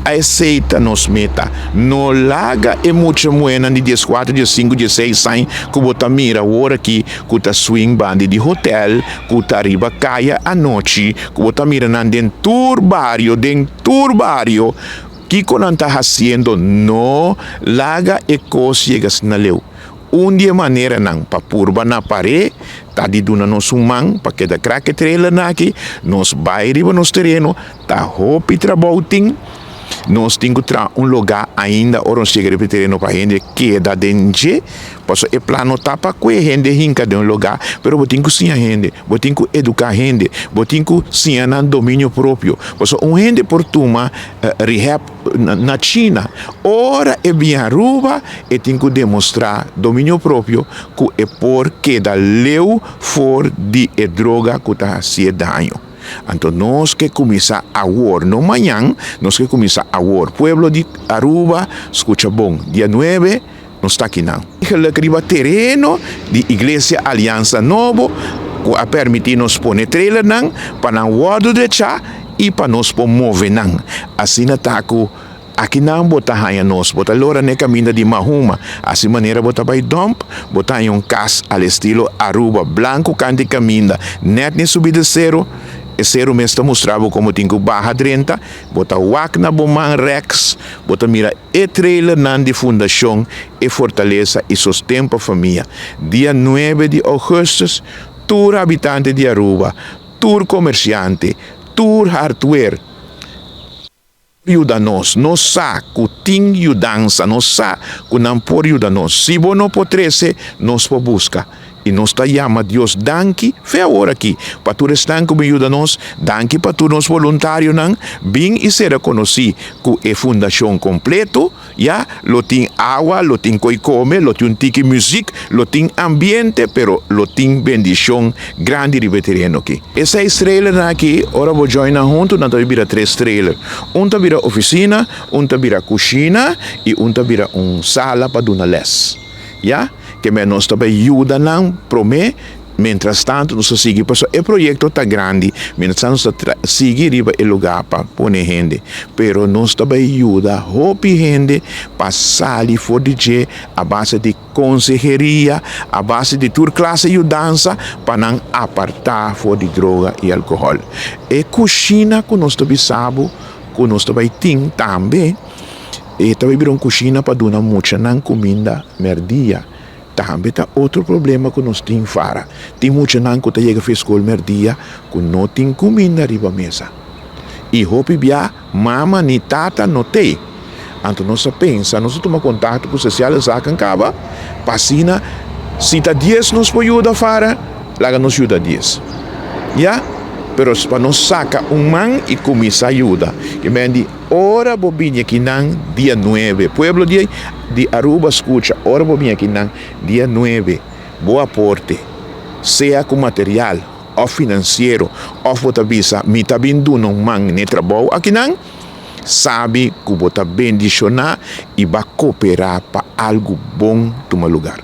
Esei ta nos meta. No laga e mucha muhénan di 14, 15, 16 aña ku bo ta mira awor aki ku ta swing banda di hotel, ku ta riba kaya anochi, ku bo ta mira nan den tur bario, den tur bario. Kiko nan ta hasiendo? No laga e kos yega na leu. Un di e maneranan pa purba na par'é ta di duna nos un man pa keda krak e trailer aki, nos bai riba nos tereno, ta hopi trabou tin. Nos tin ku traha un lugá ainda ora nos yega riba e tereno pa hende keda den dje, pasobra e plan no ta pa ku e hende hinka den un lugá, pero bo tin ku siña hende, bo tin ku eduká hende, bo tin ku siña nan dominio propio, pasobra un hende por tuma rehab na China, ora e bin Aruba e tin ku demostrá dominio propio ku e por keda leu for di e droga ku ta hasié daño. Anto nos ke kuminsá awor, no mañan, nos ke kuminsá awor. Pueblo di Aruba, skucha bon, dia 9 nos ta akinan. Geluk riba tereno di Iglesia Aliansa Nobo ku a permití nos pone trailernan pa nan wòrdu drechá i pa nos por move nan. Asina ta ku akinan bo ta haña nos, bo ta lora na e kaminda di Mahuma. Asina manera bo ta bai Dump, bo ta haña un kas al estilo Aruba, blanku kant'i kaminda, nèt na e subida seru. E seru mes ta mustra bo komo tin ku baha drenta. Bo ta wak na bo man rèks, bo ta mira e trailernan di Fundashon E Fortalesa i Sosten pa Famia. Dia 9 di ougùstùs, tur habitante di Aruba, tur komersiante, tur hardware, yuda nos. Nos sa ku tin yudansa, nos sa ku nan por yuda nos. Si bo no por trese, nos por buska. I nos ta yama Dios danki fe awor aki pa tur esnan ku bin yuda nos, danki pa tur nos voluntarionan bin i sera konosí ku e fundashon kompleto. Ya, lo tin awa, lo tin koi kome, lo tin un tiki muzik, lo tin ambiente, pero lo tin bendishon grandi riba e tereno aki. E seis trailernan aki, ora bo join nan huntu, nan ta bira tres trailer. Un ta bira ofisina, un ta bira kushina i un ta bira un sala pa duna lès. Ya, ke men nos ta bai yuda nan promé. Mientras tanto nos ta sigui pasobra e proyecto ta grandi, mientras tanto nos ta sigui riba e lugar pa pone hende, pero nos ta bay yuda hopi hende pa sali for di dje a base di conseheria, a base di tur clase yudansa pa nan aparta for di droga y alcohol. E cushina cu nos ta bisa bo cu nos ta bay tin tambe, e ta bay bira un cushina pa duna muchanan cuminda merdia. Tambe ta otro problema ku nos tin fara. Tin muchanan ku ta yega for skol merdia ku no tin kuminda riba mesa. I hopi bia mama ni tata no t'ei. Anto nos a pensa, nos a tuma kontakto ku Sociale Zaken kaba pa asina si ta 10 nos por yuda fara, laga nos yuda 10. Ya, pero pa nos saka un man i kuminsá yuda. Ke men di. Ora bo bini akinan dia 9, pueblo di di Aruba skucha, ora bo bini akinan dia 9, bo aporte, sea ku material òf finansiero, òf bo ta bisa mi ta bin duna un man n'e trabou akinan, sabi ku bo ta bendishoná i bo a koperá pa algu bon tuma lugar.